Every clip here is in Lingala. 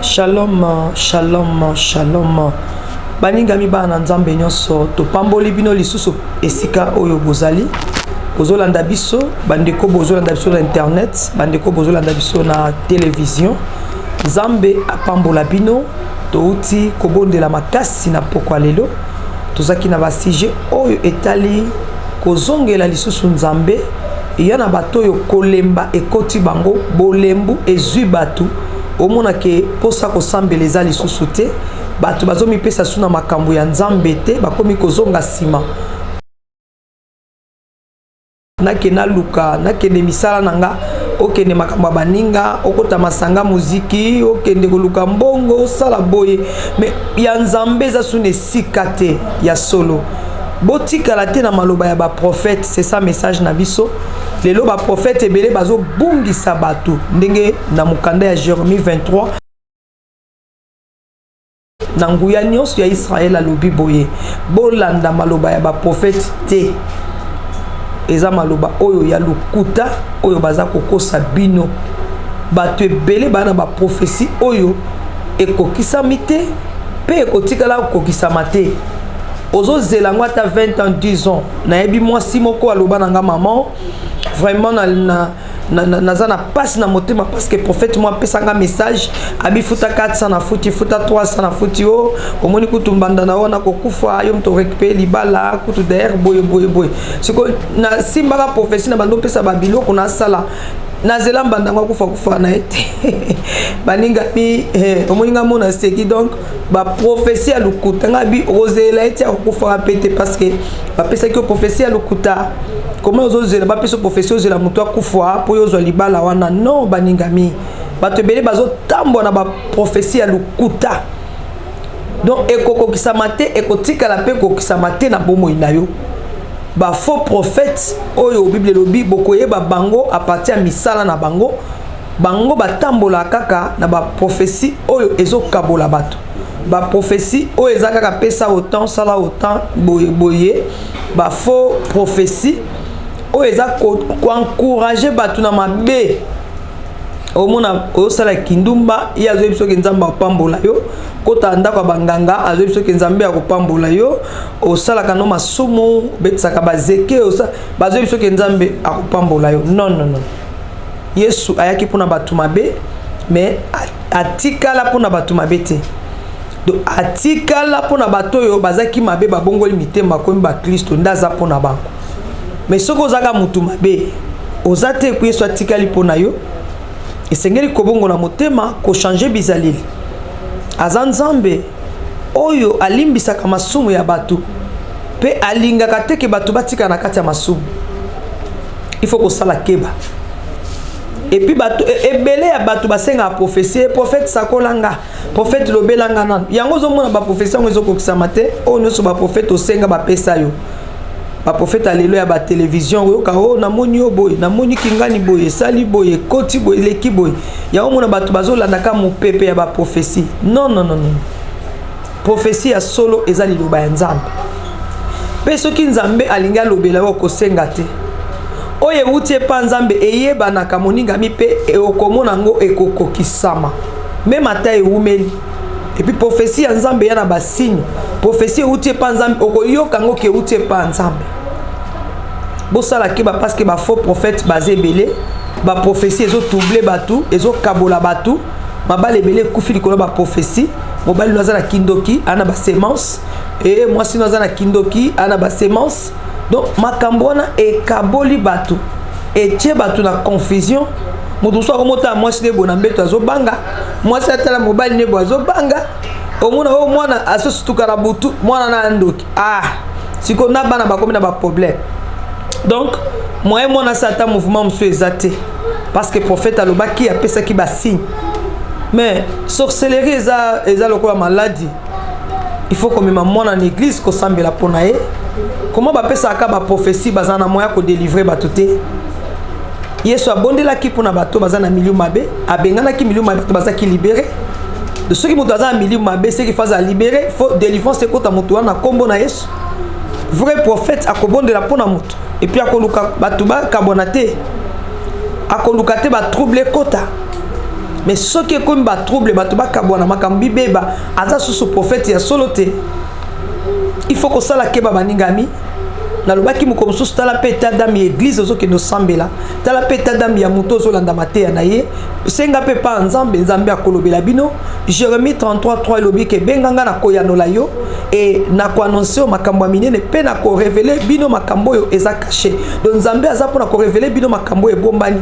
Shalom, shalom, shalom. Baningami bana na Nzambe nyonso, topamboli bino lisusu esika oyo bozali bozolanda biso, bandeko bozolanda biso na internet, bandeko bozolanda biso na television. Nzambe apambola bino. Touti kobondela makasi na pokwa lelo, tozaki na basujet oyo etali kozongela lisusu Nzambe. Eya na bato oyo kolemba ekoti bango, bolembu ezwi bato, omona ke mposa kosambela eza lisusu te, bato bazomipesa su na makambo ya Nzambe te, bakomi kozonga nsima. Nakende naluka, nakende misala na nga, okende makambo ya baninga, okota masanga, muziki, okende koluka mbongo, osala boye, me ya Nzambe eza suna esika te. Ya solo, botikala te na maloba ya baprofete. C'est ça message na biso lelo. Baprofete ebele bazobungisa bato, ndenge na mokanda ya Jérémie 23, na nguya nyonso ya Israele alobi boye: bolanda maloba ya baprofete te, eza maloba oyo ya lokuta oyo baza kokosa bino. Bato ebele baa na baprofesi oyo ekokisami te mpe ekotikala kokokisama te. Ozozela yango ata 20 ans, 10 ans. Nayebi mwasi moko aloba na nga: "Maman, vraiment na, naza na mpasi na motema parce que prophète mo apesanga message, abifuta 400 na futi, futa 300 na futi. O omoni kutu mbanda na wana kokufa, yo moto récupéré libala kutu d'ailleurs, boye boye boye." Sikoyo nasimbaka prophétie na bando, opesa babiloko, nasala, nazela mbanda yango akufa, kufa na ye te. Baningami, omoni nga mona seki. Donc baprophétie ya lokuta, nga bi okozela ye ti akokufaka mpe te, parce que bapesaki yo prophétie ya lokuta. Comment ozozela bapesa prophétie, ozela moto akufa mpo yo ozwa libala wana? Non, baningami, bato ebele bazotambwa na baprophétie ya lokuta. Donc ekokokisama te, ekotikala mpe ekokisama te na bomoi na yo. Bafaux prophète oyo Bible elobi bokoyeba bango à partir ya misala na bango. Bango batambola kaka na baprophétie oyo ezokabola bato, baprophétie oyo eza kaka pesa autant, sala autant, boye boye. Bafaux prophétie oyo eza koencourager bato na mabe. Omona ozosala kindumba, ye azoyebi soki Nzambe apambola yo. Kota ndako ya banganga, azoyebi soki Nzambe akopambola yo. Osalaka no masumu, obetisaka bazeke, bazoyebi soki Nzambe akopambola yo. Non, non, non. Yesu ayaki mpona bato mabe, mais atikala mpona bato mabe te. Donc atikala mpona bato oyo bazaki mabe, babongoli mitema, bakomi baklisto, nde aza mpona bango. Mais soki ozaka motu mabe, oza te eku Yesu atikali mpona yo. Esengeli kobongola motema, kochanger bizaleli. Aza Nzambe oyo alimbisaka masumu ya bato mpe alingaka te ke bato batikala na kati ya masumu. Il faut kosala keba. Et puis bato ebele ya bato basengaka prophétie: "Prophète, sakolanga. Prophète, lobelanga nano." Yango ozomona baprophétie yango ezokokisama te. Oyo nyonso baprophète osenga, bapesa yo. Baprofete ya lelo ya batelevizio, oyoka: "O namoni yo boye, namoni kingani boye, esali boye, ekoti boye, eleki boye." Yango mona bato bazolandaka mopepe ya baprophétie. Non, non, non, non. Prophétie ya solo eza liloba ya Nzambe. Mpe soki Nzambe alingi alobela yo, okosenga te. Oyo ewuti epa Nzambe eyebanaka, moningami, mpe okomona yango ekokokisama même ata ewumeli. Et puis prophétie ya Nzambe eya na basigne. Prophétie euti epa Nzambe, okoyoka yango ke euti epa Nzambe. Bosala keba, parce que bafaux prophète baza ebele. Baprophétie ezotroubler bato, ezokabola bato. Mabala ebele ekufi likolo ya baprophétie. Mobali no aza na kindoki, aa na basemence, e mwasi no aza na kindoki, aa na basemence. Donc makambo wana ekaboli bato, etie bato na confusion. Moto mosusu akomotala mwasi nde boye na mbeto, azobanga. Mwasi atala mobali nde boye, azobanga. Omona oyo mwana azosutuka na butu, mwana na ndoki. Ah, sikoyo na bana bakomi na baproblème. Donc moyen mwana asala ata mouvement mosusu eza te, parce que prophète alobaki, apesaki basigne. Mais sorcellerie eza lokola maladie. Il faut komema mwana na église, kosambela mpo na ye. Comment bapesaka baprophétie, baza na moyen ya kodélivrer bato te? Yesu abondelaki mpona bato baza na milimo mabe, abenganaki milimo mabe, bato bazaki libéré. Soki moto aza na milimo mabe, seki faut aza libéré, faut délivrance ekota moto wana na nkombo na Yesu. Vrai prophète akobondela mpona moto, et puis akoluka bato bakabwana te, akoluka te batrouble ekota. Mais soki ekomi batrouble, bato bakabwana, makambo bibeba, aza susu prophète ya solo te. Il faut kosala keba, baningami. Nalobaki mokolo mosusu, tala mpe état d'âme ya église ozokende osambela, tala mpe état d'âme ya moto ozolanda mateya na ye. Senga mpe pa Nzambe, Nzambe akolobela bino. Jérémie 33 3 elobi ke benga nga, nakoyanola yo e nakoannonce yo makambo ya minene mpe nakorévéler bino makambo oyo eza caché. Donc Nzambe aza mpona korévéler bino makambo oyo ebombani.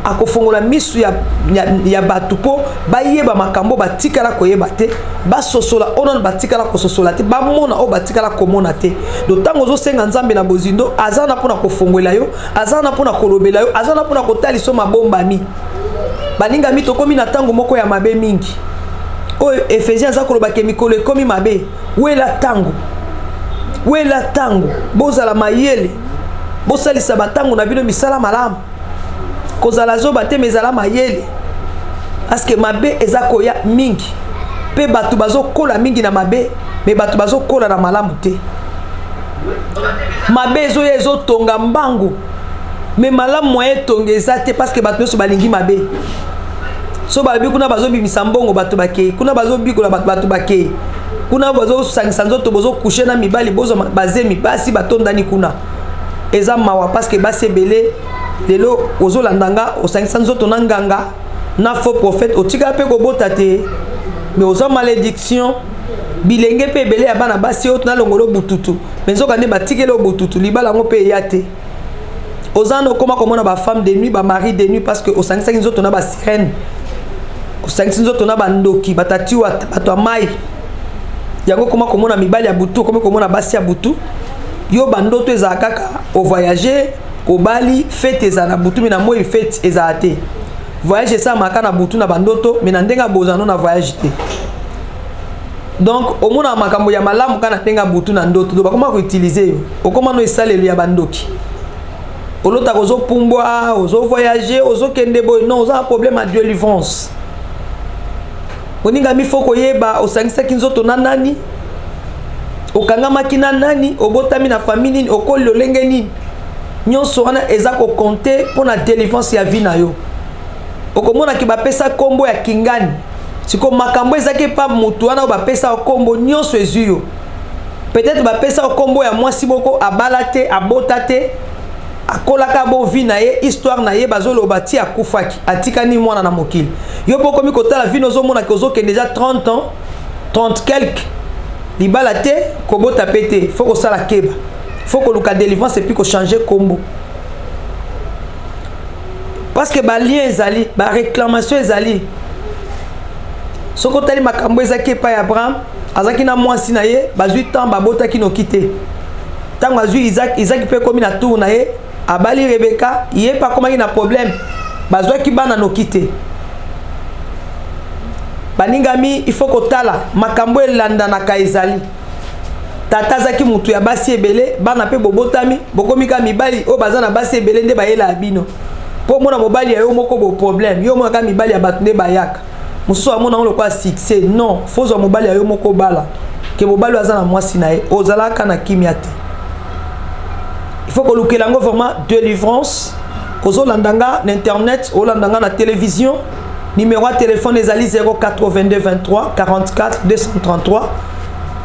Akofongola misu ya bato mpo bayeba makambo batikala koyeba te, basosola oyo nano batikala kososola te, bamona oyo batikala komona te. Donc ntango ozosenga Nzambe na bozindo, aza na mpona kofongola yo, aza na mpona kolobela yo, aza na mpona kotalisa yo mabombami. Baningami, tokómi na ntango moko ya mabe mingi oyo Ephésiens aza koloba ke mikolo ekómi mabe. Wela ntango, wela ntango, bozala mayele, bosalisa batango na bino misala malamu. Kozala zoba te, mais ezala mayele, parce que mabe eza koya mingi mpe bato bazokola mingi na mabe, mais bato bazokola na malamu te. Mabe ezoya, ezotonga mbangu, mais malamu moyen etonga eza te, parce que bato nyonso balingi mabe. So balobi kuna bazobimisa mbongo, bato bakei kuna, bazobikola bato, bato bakei kuna, bazosangisa nzoto, bozocoucher na mibali, bozwa bazemi, basi batondani kuna. Eza mawa, parce que basi ebele lelo ozolanda nga, osangisa nzoto na nganga, na faux prophète, otikala mpe kobota te, mais ozwa malédiction. Bilenge mpe ebele ya bana basi oyo nalongolo bututu, mais nzoka nde batikeli oyo bututu, libala yango mpe eya te. Oza na okóma komona bafemme de nuit, bamari de nuit, parce que osangisaki nzoto na basirène, osangisi nzoto na bandoki, batatiwa, bato ya mai. Yango okóma komona mibali ya butu, okomi komona basi ya butu. Yo bandoto ezala kaka ovoyage, obali, fête ezala na butu, mais na moi fête ezala te. Voyage esalamaka na butu na bandoto, mais na ndenge abozano na voyage te. Donc omonaka makambo ya malamu kaka na ndenge ya butu na ndoto. Donc bakoma koutiliser yo, okóma no esalelo ya bandoki. Olotaka ozopumbwa, ozovoyage, ozokende boye. Non, oza na problème ya délivrance. Oningami, faut koyeba osangisaki nzoto na nani, okangamaki na nani, obotami na famille nini, okoli lolenge nini. Nyonso wana eza kocompter mpo na délivrance ya vie na yo. Okomonaki bapesa nkombo ya kingani. Siko makambo ezaki epa motu wana oyo bapesa nkombo nyonso ezwi yo. Peut-être bapesa nkombo ya mwasi moko abala te, abota te, akolaka bo vie na ye, histoire na ye bazoloba ti akufaki, atikani mwana na mokili. Yo mpo okomi kotala vino, ozomonaki ozokende deja 30 ans, 30 quelque, libala te, kobota mpe te. Faut kosala keba, faut koluka délivrance et puis kochanger kombo, parce que balien ezali, baréclamation ezali. Soki otali makambo ezaki epai ya Abraham, azalaki na mwasi na ye, bazwi temps, babotaki noki te. Ntango azwi Isaac, Isaac mpe ekomi na tour na ye, abali Rebeka, ye mpe akomaki na problème, bazwaki bana noki te. Baningami, il faut kotala makambo elandanaka ezali. Tata azalaki motu ya basi ebele, bana mpe bobotami, bokomi kaka mibali oyo baza na basi ebele nde bayelaka bino. Mpo omona mobali ya yo moko bo problème, yo omonaka mibali ya bato nde bayaka. Mosusu amona yango lokola succès. Non, faut ozwa mobali ya yo moko, obala ke mobali oyo aza na mwasi na ye, ozalaka na kimia te. Il faut kolukela yango vraiment délivrance. Ozolanda nga na internet, olanda nga na télévision, numéro ya téléphone ezali 082 23 44 233.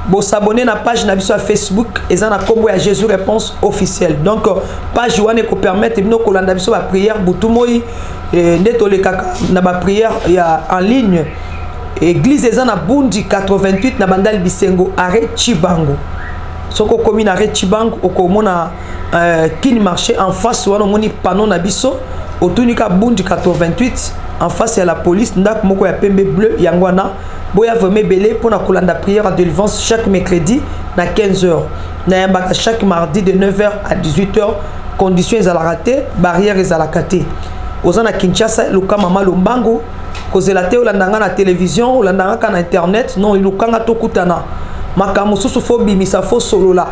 Bos'abonner na page na biso ya Facebook, eza na nkombo ya Jésus Réponse Officielle. Donc page wana ekopermettre bino kolanda biso baprière butu moi nde tolekaka na baprière ya en ligne. Église eza na Bundi 88, na Bandali Bisengo, arrêt Chibango. Soki okomi na arrêt Chibango, okomona Kini Marché en face wana, omoni panneau na biso. Otuni ka Bundi 88, en face ya la police, ndako moko ya pembe bleu, yango wana. Boya vraiment ebele mpona kolanda prière ya délivrance chaque mercredi na 15 heures. Nayambaka chaque mardi de 9h à 18h. Condition ezalaka te, barrière ezalaka te. Oza na Kinshasa, luka mama Lombango. Kozela te olanda nga na télévision, olanda nga kaka na internet. Non, lukanga, tokutana. Makambo mosusu faut bimisa, faut solola.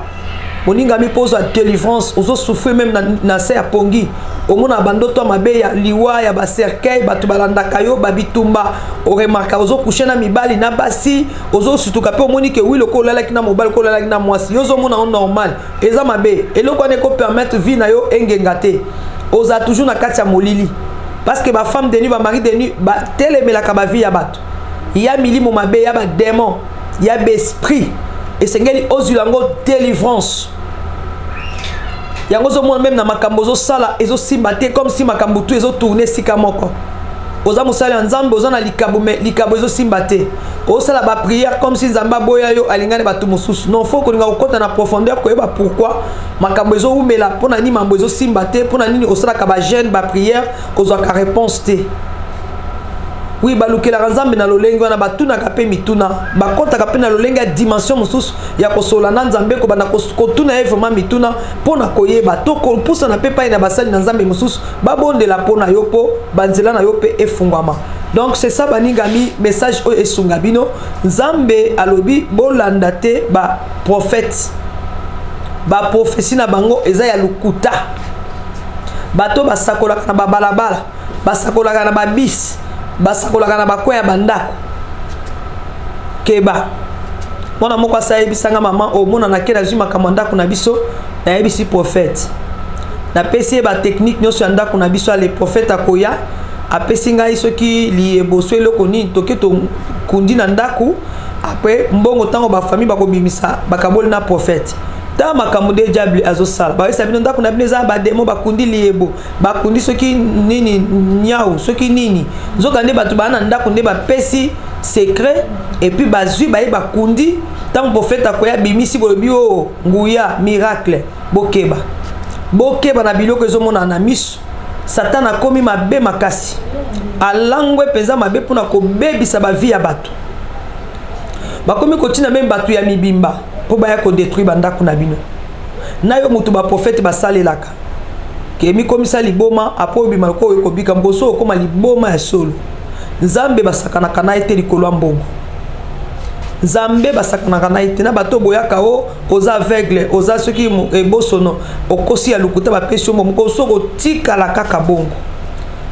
Moningami, mpo ozwa délivrance, ozosouffrir même na se ya pongi, omona bandoto ya mabe, ya liwa, ya bacercueil, bato balandaka yo, babitumba. Oremarquer ozocoucher na mibali na basi, ozosutuka mpe omoni ke wi lokola olalaki na mobali, ko olalaki na mwasi. Yo ozomona ngo normal, eza mabe. Eloko wana ekopermettre vie na yo engenga te. Ozala toujours na kati ya molili. Parce que ba femme de nuit, ba mari de nuit batelemelaka ba vie ya bato, ya milimo mabe, ya ba démon, ya ba esprit. Esengeli ozwila yango délivrance. Yango ozomona même na makambo ozosala ezosimba te, comme si makambo tu ezotourne esika moko. Oza mosali ya Nzambe, oza na likabo, mais likabo ezosimba te. Osala baprière comme si Nzambe aboya yo, alingani bato mosusu. Non, faut kolinga kokɔta na profondeur, koyeba pourquoi makambo ezowumela, mpo na nini mambo ezosimba te, mpo na nini osalaka bajeûne, baprière, ozwaka réponse te. Oui, balukelaka Nzambe na lolenge wana, batunaka mpe mituna, bakɔtaka mpe na lolenge ya dimension mosusu ya kosola na Nzambe, kobanda kotuna ye vraiment mituna mpo na koyeba, to kopusana mpe pai na basali na Nzambe mosusu, babondela mpo na yo, mpo banzela na yo mpe efungwama. Donc c'est ça, baningami, message oyo esunga bino. Nzambe alobi bolanda te baprophète, baprophétie na bango eza ya lokuta. Bato basakolaka na babalabala, basakolaka na babisi, basakolaka na bacoin ya bandako, keba. Mwana moko asa ayebisanga: "Mama, omona ke nazwi makambo ya ndako na biso, nayebisi prophète, napesi ye batechnique nyonso ya ndako na biso. Ale, prophète akoya, apesi ngai soki liyeboso, eloko nini, toke tokundi na ndako. Après, mbongo, ntango bafamille bakobimisa, bakaboli na prophète." Ta makambo nde diable azosala. Bayebisa bino ndako na bino eza badémon, bakundi liyebo, bakundi soki nini, nyau, soki nini. Nzoka nde bato baa na ndako nde bapesi secret, et puis bazwi, baye, bakundi. Ntango prophète akoya, bimisi, bolobi o nguya, miracle. Bokeba, bokeba na biloko ezomonana na miso. Satan akomi mabe makasi, alangwe mpenza mabe mpona kobebisa bavie ya bato. Bakomi kotina même bato ya mibimba mpo baya kodétruire bandako na bino. Na yo moto baprophète basalelaka ke mikomisa liboma, après obima lokola oyo kobika mokoso, okóma liboma ya solo. Nzambe basakanaka na ye te likolo ya mbongo. Nzambe basakanaka na ye te. Na bato boyaka o oza aveugle, oza soki ebosono, okosi ya lokuta, bapesi yo mbongo, mokoso kotikala kaka bongo,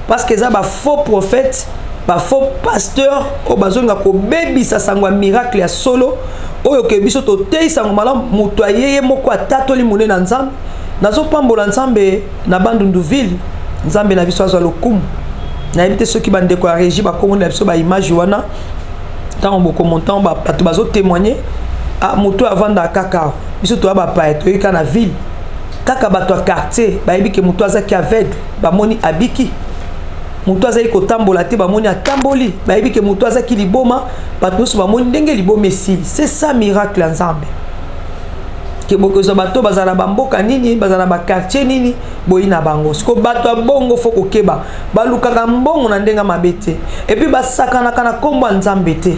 parce que eza bafaux prophète, bafaux pasteur oyo bazolinga kobebisa sango ya miracle ya solo oyo ke biso toteyi sango malamu. Moto ayeye moko atatoli monene na Nzambe. Nazopambola Nzambe na Bandunduville. Nzambe na biso azwa lokumu. Nayebi te soki bandeko ya régie bakomoni na biso baimage wana. Ntango bokomontan, bato bazotémoigne: ah, moto avandaka kaka, biso toya bapaya, toyei kaka na ville. Kaka bato ya quartier bayebi ke moto azaki aveugle, bamoni abiki. Moto azali kotambola te, bamoni atamboli. Bayebi ke moto azaki liboma, bato nyonso bamoni ndenge liboma esili. C'est ça miracle ya Nzambe. Ke bokozwa bato bazala na bamboka nini, bazala na baquartier nini, boyi na bango. Siko bato ya bongo, faut kokeba. Balukaka mbongo na ndenge mabe te, et puis basakanaka na nkombo ya Nzambe te.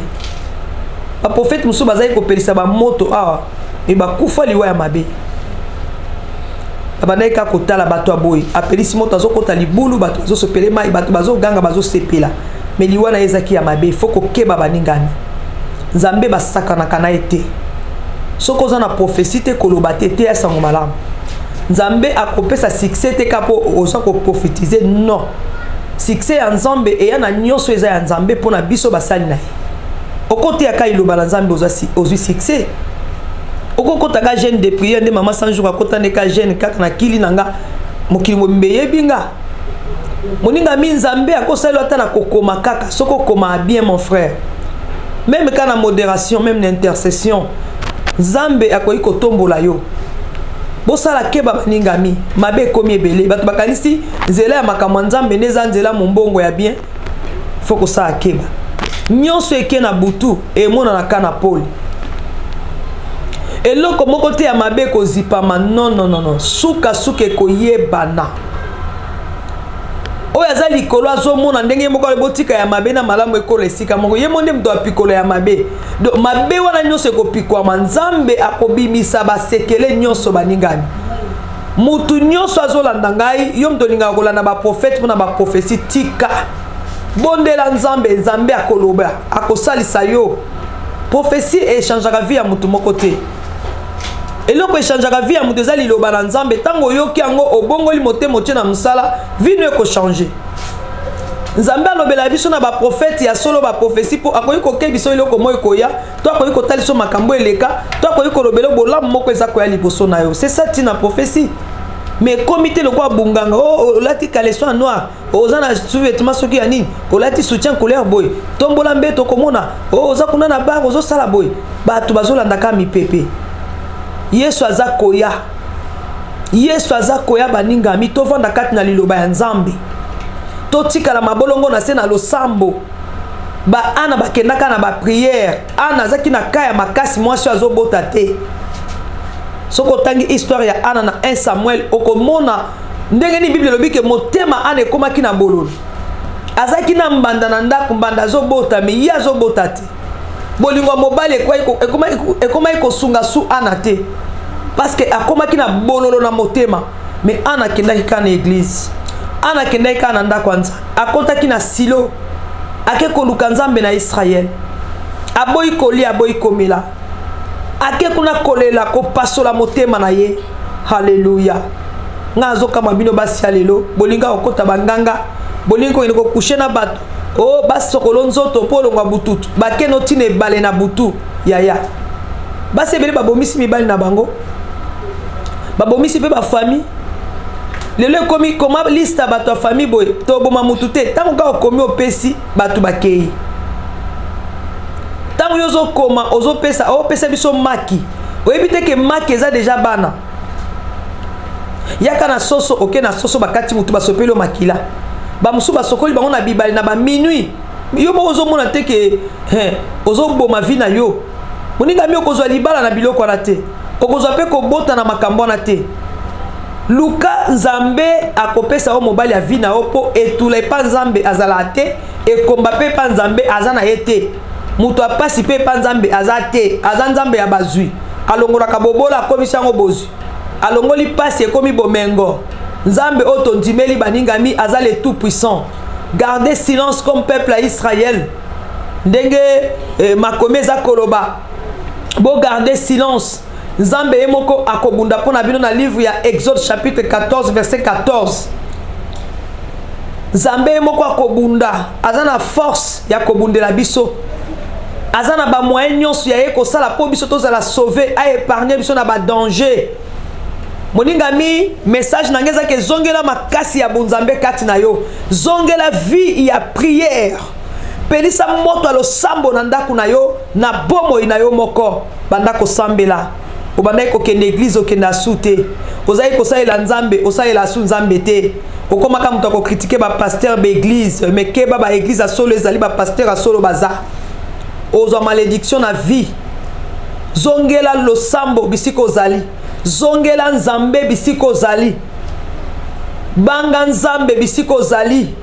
Baprophète mosusu bazali kopelisa bamoto awa, me bakufa liwa ya mabe. Babandaki kaka kotala bato ya boye, apelisi moto, azokɔta libulu, bato bazosopele mai, bato bazoganga, bazosepela, mais liwa na ye ezaki ya mabe. Faut kokeba, baningani. Nzambe basakanaka na ye te. Soki oza na prophétie te, koloba te. Te ya sango malamu, Nzambe akopesa succès te ka mpo oza koprophétise. Non, succès ya Nzambe eya na nyonso eza ya Nzambe mpo na biso basali na ye. Okoteyaka liloba na Nzambe, ozwi succès. Okokotaka jeûne de prière, nde mama 100 jours akota nde ka jeûne kaka na kili na nga, mokili mobimba eyebi nga. Moninga mi, Nzambe akosala ata na kokoma kaka. Soki okoma bien, mon frère, même ka na modération, même na intercession, Nzambe akoki kotombola yo. Bosala keba, baningami. Mabe ekomi ebele. Bato bakanisi nzela ya makambo ya Nzambe nde eza nzela mombongo ya bien. Faut kosala keba. Nyonso eke na butu emonanaka na pole. Eloko moko te ya mabe ekozipama. Non, non, non, non, sukasuka ekoyebana. Oyo aza likolo azomona ndenge moko. Botika ya mabe na malamu ekola esika moko. Ye mo nde moto apikolo ya mabe. Donc mabe wana nyonso ekopikwama. Nzambe akobimisa basekele nyonso. Baningani, mutu nyonso azolanda ngai, yo moto olingaka kolanda baprophète mpona baprophétie, tika. Bondela Nzambe, Nzambe akoloba, akosalisa yo. Prophétie echangeaka vie ya motu moko te. Eloko echangeaka vie ya moto eza liloba na Nzambe. Ntango oyoki yango, obongoli motema, otie na mosala, vie na yo ekochange. Nzambe alobela biso na baprophète ya solo baprophétie mpo akoki kokebisa eloko moko ekoya, to akoki kotalisa makambo eleka, to akoki kolobela bolamu moko eza koya liboso na yo. C'est ça ntina prophétie. Mais ekomi te lokola bunganga. Oh, olati caleçon ya noir, oza na sous-vêtement soki ya nini, olati soutien couleur boye, tombola mbeto, okomona oh, oza kuna na bar, ozosala boye. Bato bazolandaka mipepe. Yesu aza koya, Yesu aza koya. Baningami, tovanda kati na liloba ya Nzambe, totikala mabolongo na se na losambo. Ba Ana bakendaka na baprière. Ana azalaki na ka ya makasi, mwasi oyo azobota te. Soki otangi histoire ya Ana na 1 Samuel, okomona ndenge nini Bible elobi ke motema Ana ekomaki na bololo. Azalaki na mbanda na ndako, mbanda azobota, me ye azobota te. Bolingo ya mobali ekomaki kosunga su Ana te, parce que akomaki na bololo na motema. Mais Ana akendaki kaka na église, Ana akendaki kaka na ndako ya Nzambe, akotaki na Silo, ake koluka Nzambe na Israele. Aboyi kolia, aboyi komela, ake kuna kolela, kopasola motema na ye. Halleluya! Ngai azokama bino basi ya lelo, bolinga kokota banganga, bolingi kokende kocoucher na bato o oh, basokolo nzoto mpo olongwa bututu, bakende otina ebale na butu. Yaya, basi ebele babomisi mibali na bango, babomisi mpe bafamille. Lelo ekomi koma liste ya bato ya famille boye, toboma mutu te. Ntango kaka okomi, opesi bato, bakei. Ntango yo ozokoma, ozopesa, opesa biso maki, oyebi te ke maki eza déjà bana. Yaka na soso, oke na soso, bakati mutu, basopeli yo makila. Bamosusu basokoli bango na bibale na baminuit. Yo moko ozomona te ke ozoboma vie na yo. Moningami, okozwa libala na biloko wana te, okozwa mpe kobota na makambo wana te. Luka Nzambe, akopesa yo mobali ya vie na yo, mpo etula epa Nzambe azalaka te, ekomba mpe epa Nzambe aza na ye te, moto apasi mpe epa Nzambe aza te. Aza Nzambe ya bazwi, alongolaka bobola, akomisi yango bozwi, alongoli pasi, ekomi bomengo. Nzambe oyo tondimeli, baningami, aza le tout puissant. Gardez silence comme peuple ya Israël, ndenge makomi eza koloba: bogarde silence, Nzambe ye moko akobunda mpo na bino. Na livre ya Exode chapitre 14 verset 14, Nzambe ye moko akobunda. Aza na force ya kobundela biso, aza na bamoyen nyonso ya ye kosala mpo biso tozala sauve, aépargne biso na badanger. Moningami, message na ngai ezaki: ezongela makasi ya bonzambe kati na yo, zongela vie ya prière, pelisa moto ya losambo na ndako na yo, na bomoi na yo moko. Banda kosambela. Obandaki kokende église, okende asu te. Ozalaki kosalela Nzambe, osalela asu Nzambe te. Okomaka moto akocritiquer bapasteur, baéglise. Me keba, baéglise ya solo ezali, bapasteur ya solo baza. Ozwa malédiction na vie. Zongela losambo bisika ozali, zongela Nzambe bisika ozali, banga Nzambe bisika ozali.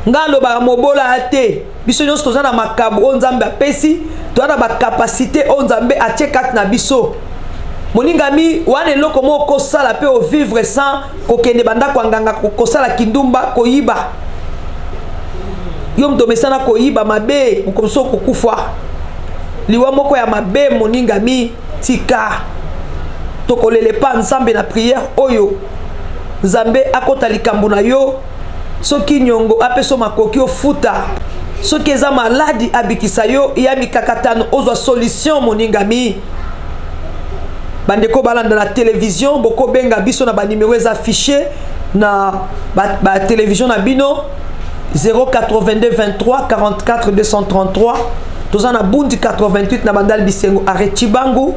Ngai alobaka mobola ya te. Biso nyonso toza na makambo oyo Nzambe apesi, toza na bacapacité oyo Nzambe atie kati na biso. Moningami, wana eloko moko kosala mpe ovivre sans kokende bandako ya nganga, kosala kindumba, koyiba. Yo moto omesana koyiba mabe, mokomosu okokufa liwa moko ya mabe. Moningami, tika tokolela epa Nzambe na prière oyo. Nzambe akota likambo na yo. Soki niongo, apesa makoki ofuta. Soki eza maladi, abikisa yo ya mikakatano, ozwa solution. Moningami, bandeko balanda na télévision, bokobenga biso na banimero eza affiché na batélévision ba na bino: 082 23 44 233. Toza na Bundi 88, na Bandal Bisengo, arrêt Chibangu.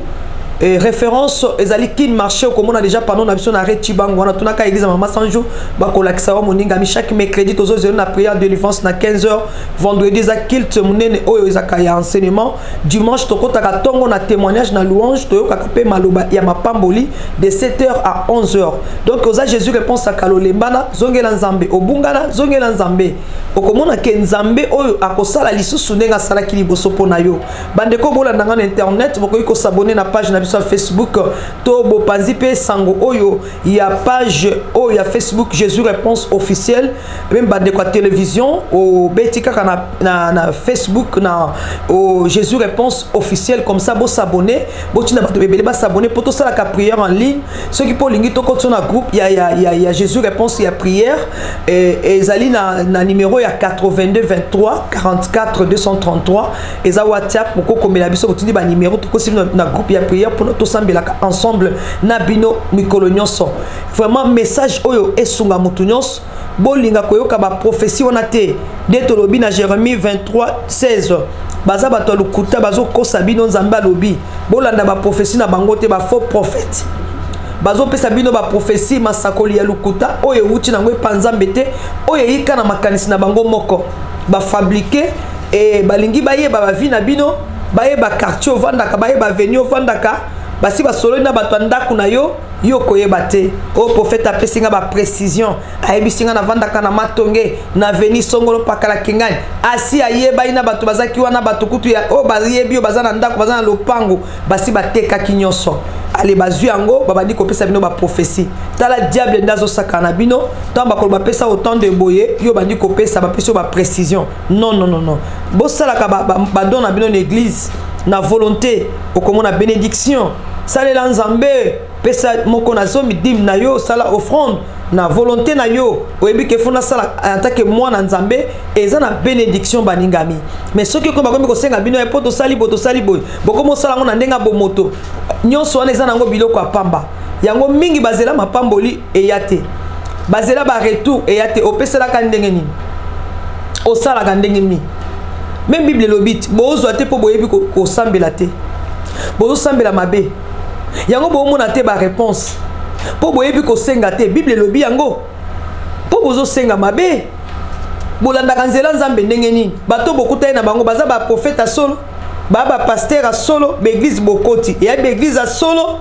Et référence ezali Kin Marché. Okomona déjà panneau na biso na arrêt Chibangu wana. Tunaka église ya Mama Sanjo, bakolakisa wa. Moningami, chaque mercredi tozozela na prière délivrance na 15 h. Vendredi eza culte monene oyo ezalaka ya enseignement. Dimanche tokɔtaka ntongo na témoignage, na louange, toyokaka mpe maloba ya mapamboli de 7 h à 11 h. Donc oza Jésus Réponse akala, olembana, zongela Nzambe. Obungana, zongela Nzambe. Okomona ke Nzambe oyo akosala lisusu ndenge asalaki liboso mpo na yo. Bandeko bolanda nga na internet, bokoki kos'abonner na page na biso ya Facebook to bopanzi mpe sango oyo ya page oyo ya Facebook Jésus Réponse officielle. Même bandeko ya télévision, obeti kaka na Facebook na o Jésus Réponse officielle, comme ça bos'abonner, botinda bato ebele bas'abonner mpo tosalaka prière en ligne. Soki mpo olingi tokoti na groupe ya Jésus Réponse ya prière, ezali na numéro ya 82 23 44 233. Eza WhatsApp, bokokomela biso, botindi banimero, tokosi na groupe ya prière. mpona tosambelaka ensemble na bino mikolo nyonso. Vraiment, message oyo esunga motu nyonso. Bolinga koyoka baprophétie wana te. Nde tolobi na Jérémie 23 16, baza bato ya lokuta, bazokosa bino. Nzambe alobi bolanda baprophétie na bango te. Bafaux prophète bazopesa bino baprophétie, masakoli ya lokuta oyo ewuti nango epa Nzambe te, oyo eyika na makanisi na bango moko bafabriquer. E balingi bayeba bavie na bino, bayeba quartier ovandaka, bayeba avenue ovandaka. Basi basololi na bato ya ndako na yo, yo koyeba te. Oyo prophète apesi nga baprécision, ayebisi nga navandaka na Matonge, na avenue songolo pakala kingani. Asi ayebani na bato bazalaki wana, bato kutu ya oyo bayebi oyo baza na ndako, baza na lopango, basi batekaki nyonso. Ale, bazwi yango, babandi kopesa bino baprophétie. Tala, diable nde azosakana na bino. Ntango bakolo bapesa autant de boye, yo bandi kopesa, bapesi yo baprécision. Non, non, non, non. Bosalaka badon na bino na église na volonté, okomona bénédiction. Salela Nzambe, pesa moko na zomi, dîme na yo, sala offrande na volonté na yo. Oyebi ke faut nasala en tant que mwana Nzambe, eza na bénédiction, baningami. Mais soki okomi, bakomi kosenga bino mpo tosali boye, tosali boye, bokomi osala yango na ndenge ya bomoto nyonso wana, eza nango biloko ya pamba. Yango mingi bazela mapamboli eya te, bazela baretour eya te. Opeselaka ndenge nini? Osalaka ndenge nini? Même Bible elobi ti bozwa te mpo boyebi kosambela te, bozosambela mabe. Yango bomona te baréponse mpo boyebi kosenga te. Bible elobi yango, mpo bozosenga mabe. Bolandaka nzela Nzambe ndenge nini? Bato bokutani na bango baza baprofete ya solo, baa bapasteur ya solo? Baéglise bokoti eya baéglise ya solo?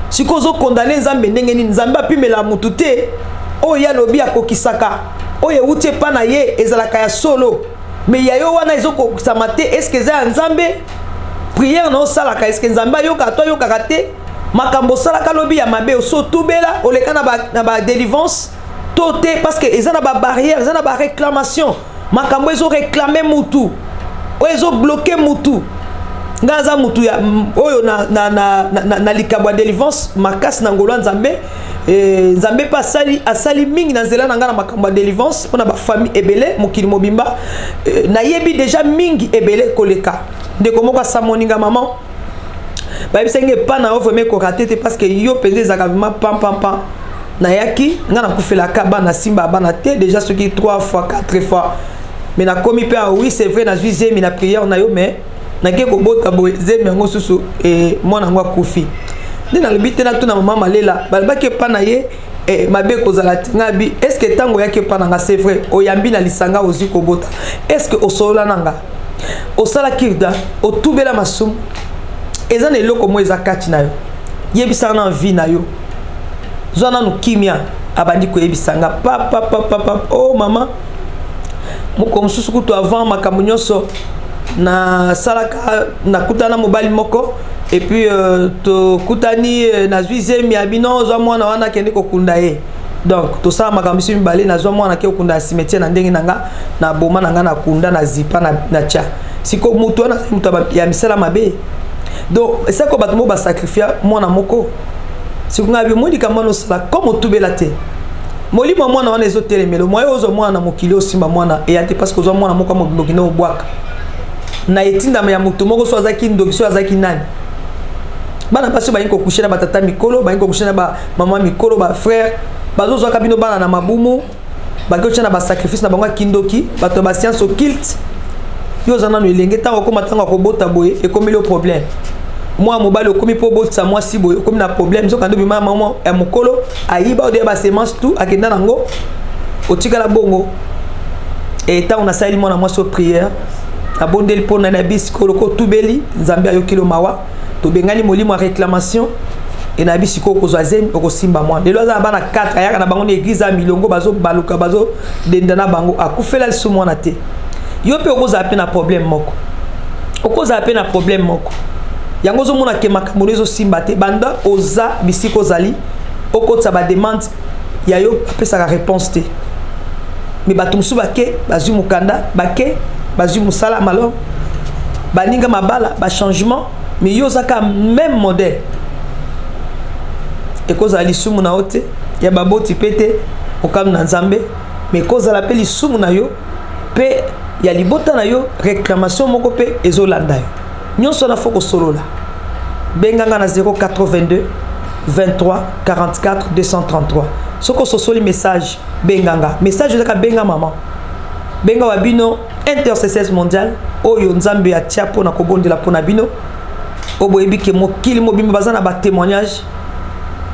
Sikoyo ozocondamner Nzambe ndenge nini? Nzambe apimela motu te. Oyo ye alobi akokisaka, oyo ewuti epa na ye ezalaka ya solo. Mais ya yo wana ezokokisama te, est-ce eza ya Nzambe? Prière na osalaka, est-ce Nzambe ayokaka to ayokaka te? Makambo osalaka lobi ya mabe, oso otubela, oleka na badélivrance to te? Parce que eza na babarrière, eza na baréclamation, makambo ezoréclame mutu, oyo ezobloquer mutu. Ngai aza mutu ya oyo na likambo ya délivrance makasi na ngolo ya Nzambe. Nzambe mpe asali mingi na nzela na ngai na makambo ya délivrance mpona bafamille ebele mokili mobimba. Nayebi déjà mingi ebele koleka. Ndeko moko asamoninga, mama, bayebisaki nga epa na yo vraiment ekoka te te, parce que yo mpenza ezalaka vraiment pam pam pam. Nayaki, ngai nakufelaka bana, simba bana te déjà soki 3 fois, 4 fois. Mais nakomi mpe, oui, c'est vrai, nazwi zemi na prière na yo, mais nake kobota boye, zemi yango susu e, mwana yango akufi. Nde nalobi te, natuna mama Malela, balobaki epa na ye mabe ekozala te. Ngai bi, est ce que ntango oyaki epa na nga, c'est vrai, oyambi na lisanga, ozwi kobota, est ce que osolola na nga, osala kirda, otubela masumu? Eza na eloko moko eza kati na yo, yebisaka na vie na yo, zwa nanu kimia. Abandi koyebisa nga papapapapa: "O oh, mama, moko mosusu kutu avant makambo nyonso nasalaka, nakutana na mobali moko et puis tokutani, nazwi zemi ya bino, ozwa mwana wana, akende kokunda ye." Donc tosala makambo biso mibale, nazwa mwana, ake kokunda na cimetière na ndenge na nga, na boma na nga, na kunda, na zipa, na tia. Siko motu wana azali moto ya misala mabe. Donc esako bato moko basacrifier mwana moko. Siko ngai bi, moi, likambo wana osala comme otubela te, molimo ya mwana wana ezotelemela moye. Ozwa mwana na mokili, osimba mwana eya te, parce que ozwa mwana moko ya mobimba, okende obwaka na etindama ya motu moko, so azalaki ndoki, so azalaki nani. Bana basi oyo balingi kocoucher na batata mikolo, balingi kocoucher na bamama mikolo, bafrère, bazozwaka bino bana na mabumu, baki otya na basacrifice na bango ya kindoki, bato ya bascience occulte. Yo oza nano elenge, ntango okóma ntango akobota boye, ekomeli yo problème. Mwana mobali okomi mpo obotisa mwasi boye, okomi na problème. Soki ando bima mama ya mokolo, ayiba odeya basemence tout, akenda nango, otikala bongo. E ntango nasaleli mwana mwasi o prière, nabondeli mpo na bisiko loko otubeli, Nzambe ayokeli yo mawa, tobengani molimo ya réclamation. E na bisiko okozwa zemi, okosimba mwana. Lelo aza na bana 4, ayaka na bango na église ya milongo, bazobaluka, bazodenda na bango, akufela lisusu mwana te. Yo mpe okozala mpe na problème moko, okozala mpe na problème moko. Yango ozomona ke makambo no ezosimba te. Banda oza bisika ozali, okotisa bademande ya yo, apesaka réponse te. Mais bato mosusu bake, bazwi mokanda, bake, bazwi mosala malamu, baninga mabala, bachangement. Mais yo ozaka même modèle. Ekozala lisumu na yo te, ya baboti mpe te, mokano na Nzambe. Mais ekozala mpe lisumu na yo mpe ya libota na yo, réclamation moko mpe ezolanda yo. Nyonso wana faut kosolola. Benga nga na 082 23 44 233. Soki ososoli message, benga nga. Message ezaka benga mama. Benga wa bino intercesseuse mondiale oyo Nzambe atia mpo na kobondela mpo na bino. Oyo boyebi ke mokili mobimba baza na ba témoignage.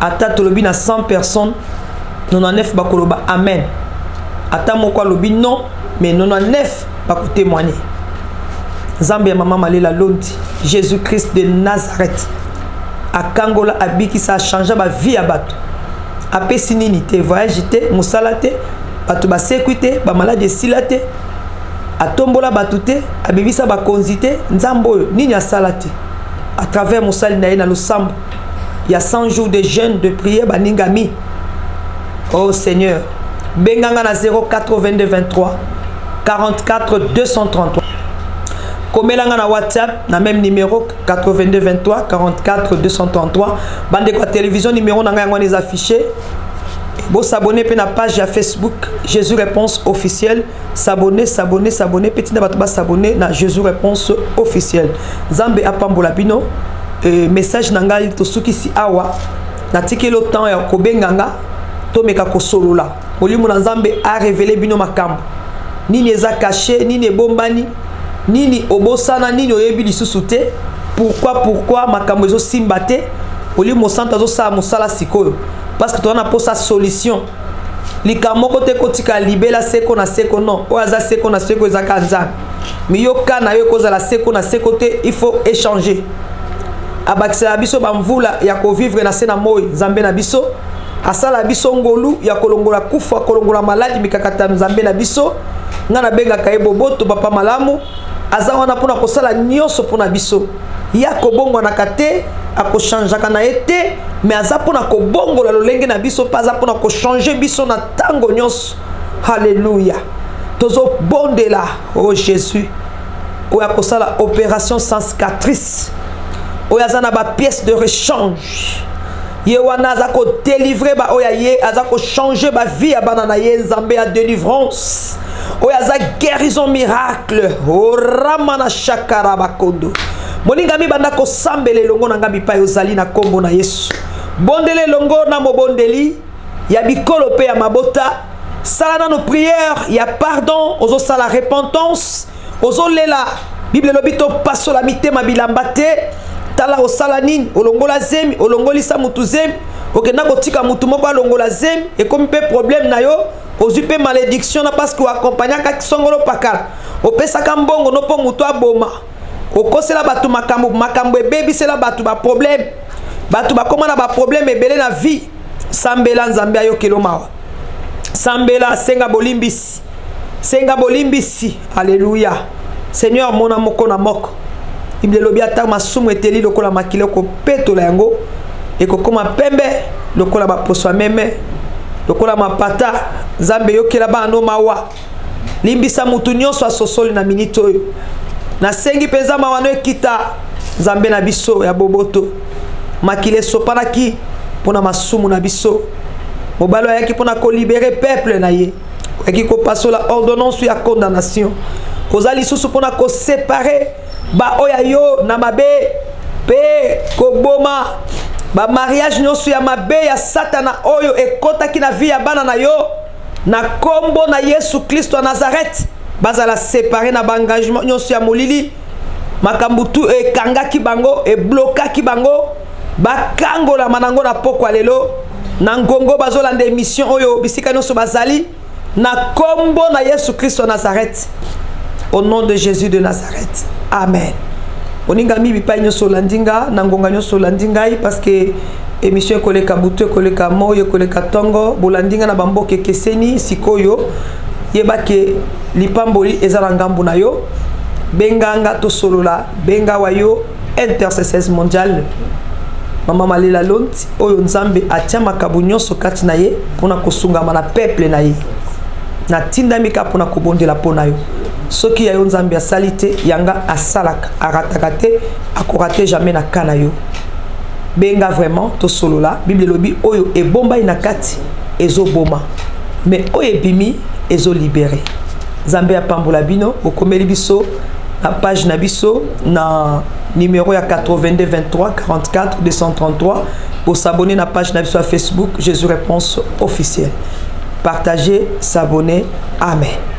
Ata tolobi na 100 personnes, 99 bakoloba amen. Ata moko alobi non, mais 99 bakotémoigner. Nzambe ya mama Malela Londi, Jésus-Christ de Nazareth, akangola, abikisa, achange ba vie ya bato. Apesi nini te, voyage te, mosala te, bato basekwi te, bamaladi esila te, atombola bato te, abebisa bakonzi te. Nzambe oyo nini asala te à travers mosali na ye na losambo ya 100 jours de jeûne, de prière. Baningami, oh Seigneur, benganga na 082 23 44 233. Komelanga na WhatsApp na même numéro 82 23 44 233. Bandeko ya télévision, numéro na ngai yango wana eza affiché. Bosabonner mpe na page ya Facebook Jésus Réponse Officielle. S'abonner, s'abonner, s'abonner mpe tinda bato basabonner na Jésus Réponse Officielle. Nzambe apambola bino. Message na ngai tosukisi awa. Natikeli yo temps ya kobenga nga, tomeka kosolola. Molimo na Nzambe arévéler bino makambo nini eza caché, nini ebombani, nini obosana, nini oyebi lisusu te, pourquoi makambo ezosimba te. Molimo Santo azosala mosala sikoyo, parce que toza na mposa solution. Likambo moko te kotika libela seko na seko. Non, oyo aza seko na seko ezaka Nzambe. Miyoka na yo ekozala seko na seko te, il faut échanger. Abakisela biso bamvula ya kovivre na se na moi. Nzambe na biso asala biso ngolu ya kolongola kufa, kolongola maladi, mikakatano. Nzambe na biso, ngai nabengaka ye boboto, papa malamu. Aza wana mpona kosala nyonso mpona biso. Ye akobongwanaka te, akochangeaka na ye te, mais aza mpona kobongola lolenge na biso mpe aza mpona kochanger biso na ntango nyonso. Halleluya! Tozobondela o oh Jésus oyo akosala opération sans cicatrice, oyo aza na bapièce de rechange. Ye wana aza kodélivrer baoyo ya ye, aza kochanger bavie ya bana na ye. Nzambe ya délivrance oyo aza guérison miracle, orama na shakara bakondo. Molingami, banda kosambela elongo na ngai bipai ozali na nkombo na Yesu. Bondela elongo na mobondeli ya bikolo mpe ya mabota. Sala nano prière ya pardon, ozosala repentance, ozolela. Bible elobi topasola mitema bilamba te. Tala, osala nini? Olongola zemi, olongolisa mutu zemi, okenda kotika mutu moko alongola zemi, ekomi mpe problème na yo. Ozwi mpe malédiction na parce que oaccompagnaka songolo pakala, opesaka mbongo no mpo mutu aboma, okosela bato makambo, makambo ebebisela bato baproblème, bato bakóma na baproblème ebele na vie. Sambela, Nzambe ayokelo mawa. Sambela, senga bolimbisi, senga bolimbisi. Alleluya! Seigneur, mona moko na moko. Bible elobi ata masumu eteli lokola makila, okopetola yango, ekokóma pembe lokola baposo ya meme, lokola mapata. Nzambe, yokela bana no mawa, limbisa mutu nyonso asosoli na miniti oyo. Nasengi mpenza mawa no ekita. Nzambe na biso ya boboto, makila esopanaki mpona masumu na biso. Mobali ayaki mpona kolibérer peuple na ye, oyaki kopasola ordonnance ya condamnation. Oza lisusu mpona koséparer baoyo ya yo na mabe mpe koboma bamariage nyonso ya mabe ya Satana oyo ekɔtaki na vie ya bana na yo. Na nkombo na Yesu Kristo ya Nazareth, bazala séparé na baengagement nyonso ya molili. Makambo tu ekangaki bango, eblokaki bango, bakangolama nango na pokwa lelo na ngongo. Bazolanda émission oyo bisika nyonso bazali, na nkombo na Yesu Kristo ya Nazareth, au nom de Jésus de Nazareth, amen. Oningami bipai nyonso olandi nga, na ngonga nyonso olandi ngai, parce que émission ekoleka butu, ekoleka moi, ekoleka ntongo. Bolandi nga na bamboka ekeseni. Sikoyo yebake lipamboli eza na ngambu na yo. Benga nga, tosolola. Benga wa yo intercesseuse mondiale, mama Malela Lonti, oyo Nzambe atia makambo nyonso kati na ye mpona kosungama na peuple na ye. Natindami kaka mpona kobondela mpo na yo. Soki ya yo Nzambe asali te, yanga asalaka, arataka te, akorater jamais na ka na yo. Benga vraiment, tosolola. Bible elobi oyo ebombani na kati ezoboma, mais oyo ebimi ezolibérer. Nzambe apambola bino. Bokomeli biso. na page na biso na numéro ya 82 23 44 233. Bos'abonner na page na biso ya Facebook, Jésus Réponse Officielle. Partagez, s'abonner. Amen.